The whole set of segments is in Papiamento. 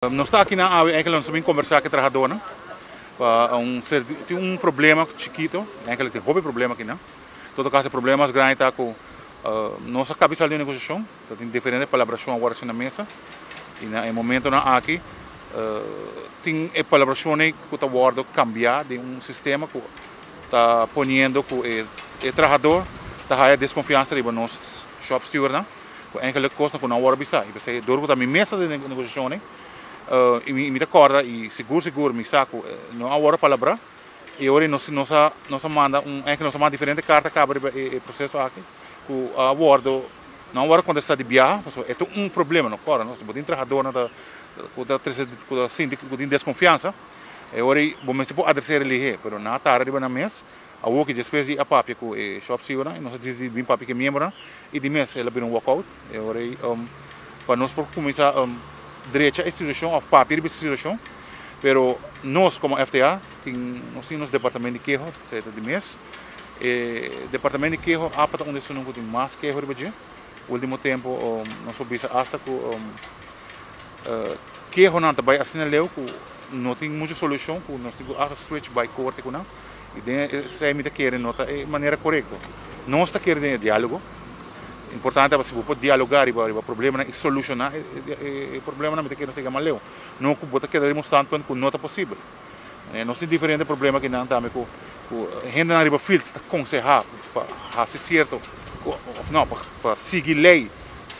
Nos ta aki na awe eigenlijk nos ta bin kombersá ku e trahadónan pa un tin un problema chikito, eigenlijk tin hopi problema akinan. En todo kaso e problema mas grandi ta ku nos a kaba di sali di un negosiashon, ta tin diferente palabrashon awor asina na mesa i na e momentonan aki tin e palabrashonnan ku ta wòrdu kambiá den un sistema ku ta poniendo ku e trahadó ta haya deskonfiansa riba nos shopstewardnan. Ku enkele kosnan ku no a wòrdu bisá. I p'esei dor ku ta mi mes ta den e negosiashonnan i mi ta kòrda i sigur sigur mi sa ku no a wòrdu palabrá i ora nos nos a nos a manda un enkele nos a manda diferente karta kaba riba e proseso aki ku a wòrdu no a wòrdu kontestá di biaha pasobra e ta un problema no kòrda no si bo tin trahadornan ta ku ta trese ku ta sinti ku tin deskonfiansa e ora ei bo mester por adres'é lihé pero nan a tarda riba nan mes. Awor ki despues di a papia ku e shopstewardnan i nos a disidi bin papia ku e miembronan i di mes el a bira un walkout. E ora ei pa nos por kuminsá drecha e situashon òf papia riba e situashon. Pero nos komo FTA tin nos tin nos departamento di keho, esei ta di mes. E departamento di keho apa ta un di esunnan ku tin mas keho riba dje. Ultimo tempu nos por bisa asta ku kehonan ta bai asina leu ku no tin muchu solushon ku nos tin ku asta switch bai korte ku nan. I den esei mi ta kere no ta e manera korekto. Nos ta kere den e diálogo. Importante ta si bo por dialogá riba riba problemanan i solushoná e problemanan mi ta kere nos ta yega mas leu. No ku bo ta keda riba un standpunt ku no ta posibel. Nos tin diferente problema akinan tambe ku ku hendenan riba field ta konsehá pa hasi sierto òf no pa sigui lei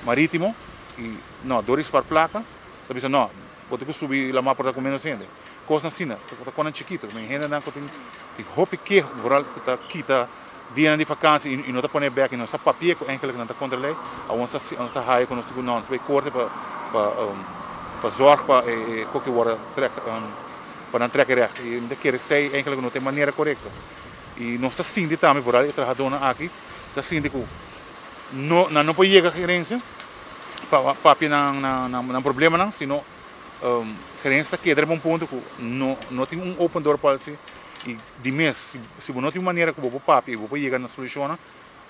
marítimo i no dor di spar plaka ta bisa no Bo tin ku subi lamá por ta ku ménos hende. Kosnan asina ta konan chikitu. Mi hendenan ku tin hopi keho vooral ku ta kita dianan di vakansi i no ta pone bèk i no sa papia ku enkele ku nan ta kontra lei. Awor nos ta haya ku nos tin ku nos bai korte pa pa zòrg pa e koki wòrdu trèk pa nan trèk e règt. I mi ta kere esei enkele ku no ta e manera korekto. I nos ta sinti tambe vooral e trahadónan aki ta sinti ku no nan no por yega gerensia. Pa papia nan problemanan sino gerencia ta keda riba un punto ku no no tin un open door policy i di mes si bo no tin un manera ku bo por papia i bo por yega na solushonnan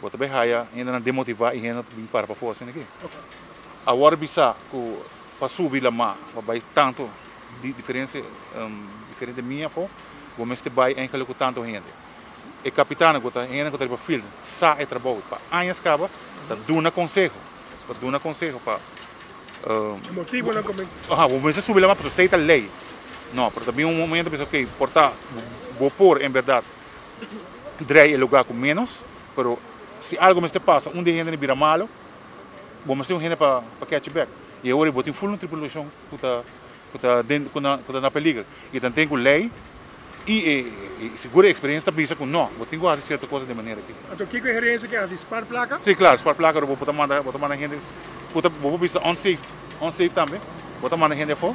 bo ta bai haya hendenan demotivá i hendenan ta bin para pafó asina aki. Awor bisa ku pa subi lamá pa bai tantu di diferensia diferente mia afó bo mester bai enkele ku tantu hende. E kapitanan ku ta hende ku ta riba field sa e trabou pa añas kaba ta duna konseho, ta duna konseho pa. E motibonan ku mi. Aha, bo mester subi lama pasobra esei ta lei. No, pero ta bin un momento bisa ok, por ta bo por en bèrdat drei e lugá ku ménos, pero si algu mester pasa un di e hende bira malu, bo mester un hende pa catch bèk. I awor bo tin ful un tripulashon ku ta ku ta den ku ta na peliger. I ta ten ku lei i e sigur e experiencia ta bisa ku no, bo tin ku hasi sierto cosa den manera aki. Anto kiko e gerencia ke hasi? Spar plaka? Si, klaro, spar plaka bo ta manda bo ta manda hende ku ta bo por bisa unsafe, unsafe tambe, bo ta manda hende afó,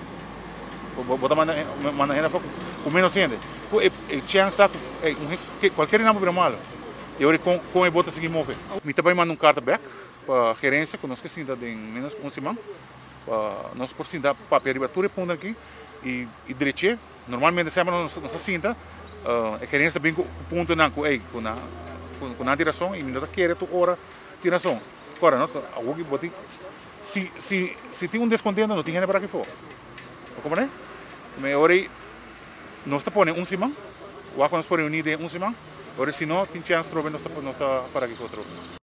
bo ta manda manda hende afó ku menos hende. Ku e chance ta ku ey un hende kualkier di nan por bira malo i ora kon kon e bo ta sigui move. Mi ta bai manda un karta bek pa gerencia ku nos ke sinta den menos ku un siman. Pa nos por sinta papia riba tur e punto aki i dreché. Normalmente semper nos ta sinta, e gerencia ta bin ku puntonan ku ey ku nan ku nan tin rason i mi no ta kere tur ora tin rason. Kòrda no, awor ki bo tin si si si tin un deskontento no tin hende por aki afó. Bo komprende? Mi ora ei nos ta pone un siman, wak ku nos por reuní den un siman, ora si no tin chèns atrobe nos ta nos ta para aki afó atrobe.